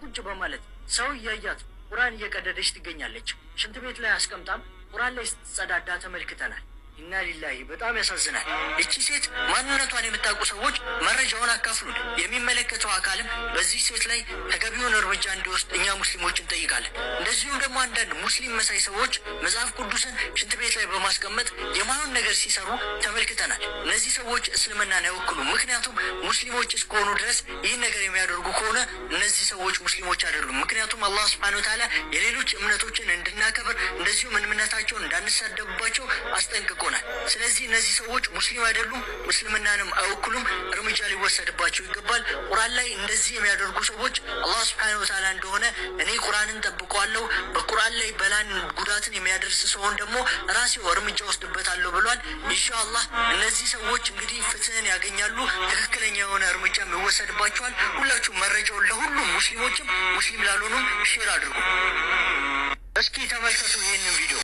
ቁጭ በማለት ሰው እያያት ቁርአን እየቀደደች ትገኛለች። ሽንት ቤት ላይ አስቀምጣም ቁርአን ላይ ስትጸዳዳ ተመልክተናል። ኢና ሊላሂ፣ በጣም ያሳዝናል። እቺ ሴት ማንነቷን የምታውቁ ሰዎች መረጃውን አካፍሉን። የሚመለከተው አካልም በዚህ ሴት ላይ ተገቢውን እርምጃ እንዲወስድ እኛ ሙስሊሞች እንጠይቃለን። እንደዚሁም ደግሞ አንዳንድ ሙስሊም መሳይ ሰዎች መጽሐፍ ቅዱስን ሽንት ቤት ላይ በማስቀመጥ የማይሆን ነገር ሲሰሩ ተመልክተናል። እነዚህ ሰዎች እስልምናን አይወክሉም። ምክንያቱም ሙስሊሞች እስከሆኑ ድረስ ይህን ነገር የሚያደርጉ ከሆነ እነዚህ ሰዎች ሙስሊሞች አይደሉም። ምክንያቱም አላህ ስብሐነ ወተዓላ የሌሎች እምነቶችን እንድናከብር እንደዚሁም እምነታቸውን እንዳንሳደብባቸው አስጠንቅቆናል። ስለዚህ እነዚህ ሰዎች ሙስሊም አይደሉም፣ ሙስልምናንም አይወክሉም። እርምጃ ሊወሰድባቸው ይገባል። ቁርአን ላይ እንደዚህ የሚያደርጉ ሰዎች አላህ ስብሐነ ወተዓላ እንደሆነ እኔ ቁርአንን ጠብቀዋለሁ፣ በቁርአን ላይ በላን ጉዳትን የሚያደርስ ሰውን ደግሞ ራሴው እርምጃ ወስድበታለሁ ብሏል። ኢንሻአላህ እነዚህ ሰዎች እንግዲህ ፍትህን ያገኛሉ፣ ትክክለኛ የሆነ እርምጃ ይወሰድባቸዋል። ሁላችሁም መረጃውን ለሁሉም ሙስሊሞችም ሙስሊም ላልሆኑም share አድርጉ። እስኪ ተመልከቱ ይህንን ቪዲዮ።